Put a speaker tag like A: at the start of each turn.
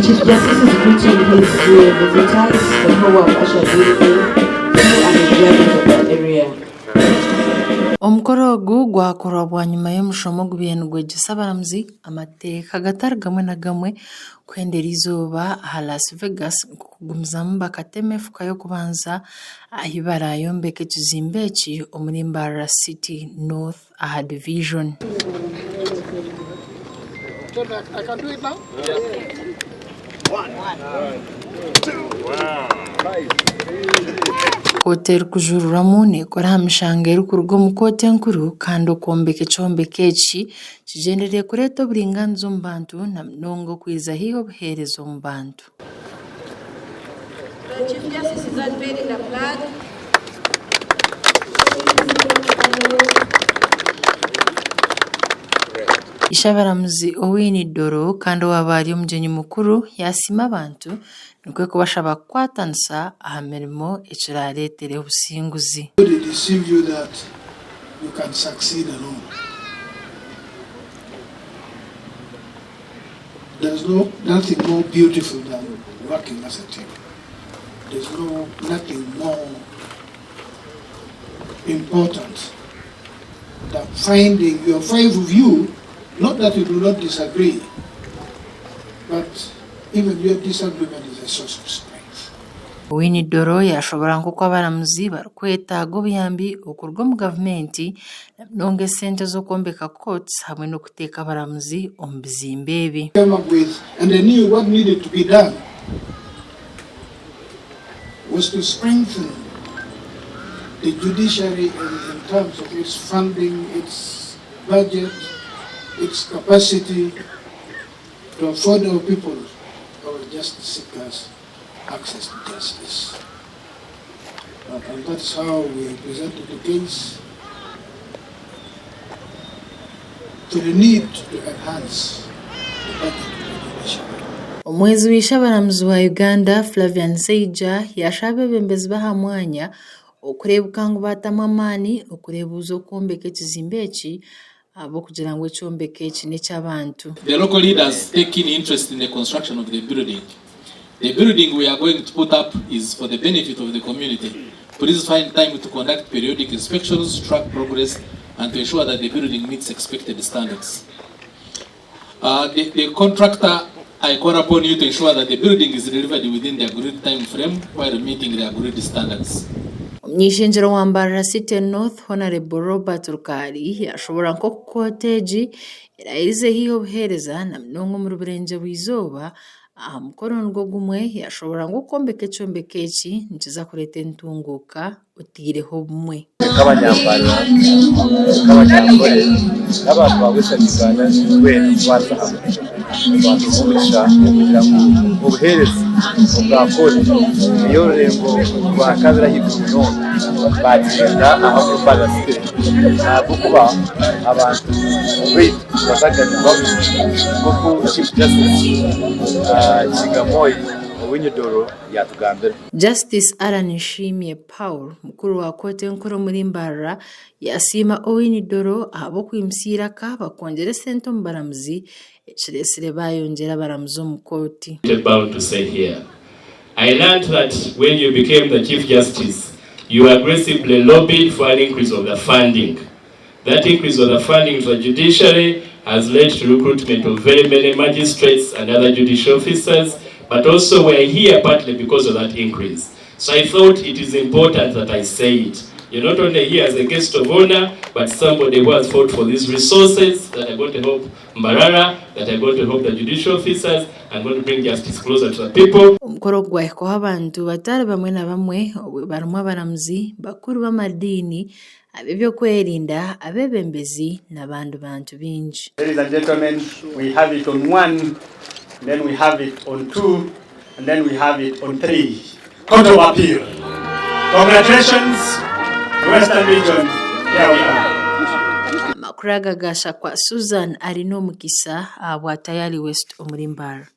A: Chief Justice is greeting his visitors, the who have ushered him in through and the judges of the area.
B: Omukoro ogu gwakorwa bwanyima y'omushomo ogubaire nigwegyesa abaramuzi amateeka gatari gamwe na gamwe kuhendera eizooba aha Las Vegas kugumizamu bakatema efuka y'okubanza ahi barayombeke ekizimbe eki omuri Mbarara City North aha Division. Kooti erikujurirwamu neekora aha mishango erikuruga omu kooti enkuru kandi okwombeka ekyombeko eki kigyendereire kureeta oburingaaniza omu bantu na munonga okwiriza haihi obuheereza omu bantu.
C: The Chief Justice is unveiling the flag.
B: Ishabaramuzi Owiny Dollo kandi owaaba ari omugyenyi mukuru yaasiima abantu nikwo kubashaba kukwatanisa aha mirimo ekiraareetere obusinguzi.
D: They deceive you that you can succeed alone. There's no nothing more beautiful than working as a team. There's no nothing more important than finding your five of you, not that you do not disagree, but even your disagreement is a source of strength.
B: Owiny Dollo yaashoboorora nk'oku abaramuzi barikwetaaga obuyambi okuruga omu gavumenti na munonga esente z'okwombeka courts hamwe n'okuteeka abaramuzi omu bizimbe ebi.
D: Came up with and they knew what needed to be done was to strengthen the judiciary in, in terms of its funding, its budget, its capacity to afford our people, our justice seekers, access to justice. And that's how we presented the case to the need to enhance the budget of the judiciary.
B: Omuhwezi wa Ishabaramuzi wa Uganda, Flavian Nseija yaashaba abeebembezi b'aha mwanya okureebeka ngu baatamu amaani okureebuuza okwombeka ekizimbe eki ahabw'okugira ngu ekyombeko eki n'eky'abantu.
E: The local leaders take keen interest in the construction of the building. The building we are going to put up is for the benefit of the community. Please find time to conduct periodic inspections, track progress and to ensure that the building meets expected standards. Uh, the, the contractor, I call upon you to ensure that the building is delivered within the agreed time frame while meeting the agreed standards.
B: Omuny'eishengyero wa Mbarara City North, Hon. Robert Rukari yashoboorora nk'oku kooti egi eraherize haihi obuheereza na munonga omuri Burengyerwa-izooba. Aha mukoro nigwo gumwe yashoboorora ngu okwombeka ekyombeko eki nikiza kureeta entunguuka otaireho obumwe.
F: Nk'abanyambarara, nk'abanyankore, n'abantu ba Western Uganda twena kukwatira hamwe twatunga omugisha gw'okugira ngu obuheereza obwa kooti ey'orurengo rwa kabiri ahaiguru munonga baagireeta aha omuri Mbarara City ahabw'okuba abantu baitu nibazaganirwamu nk'oku Chief Justice Chigamoy Owiny Dollo yaatugambira.
B: Justice Allan Nshimye Paul, mukuru wa kooti enkuru omuri Mbarara yasiima Owiny Dollo ahabw'okwimutsya eiraka bakongyera esente omu baramuzi ekireetsire bayongyera abaramuzi omu kooti.
G: About to say here. I learnt that when you became the Chief Justice, you aggressively lobbied for an increase of the funding. That increase of the funding to the judiciary has led to recruitment of very many magistrates and other judicial officers, but also we're here partly because of that increase. So I thought it is important that I say it. You're not only here as a guest of honor, but somebody who has fought for these resources that are going to help Mbarara, that are going to help the judicial officers, and going to bring justice closer to the people.
B: Omukoro ogu gwahikwaho abantu batari bamwe na bamwe obwo barimu abaramuzi, bakuru b'amadiini, ab'eby'okwerinda, abeebembezi n'abandi bantu baingi.
H: Ladies and gentlemen, we have it on one, then we have it on two, and then we have it on three. Court of Appeal. Congratulations, Western Region. Here we are.
B: Amakuru aga gaashakwa Susan Arinomukisa ahabwa Tayali West omuri Mbarara.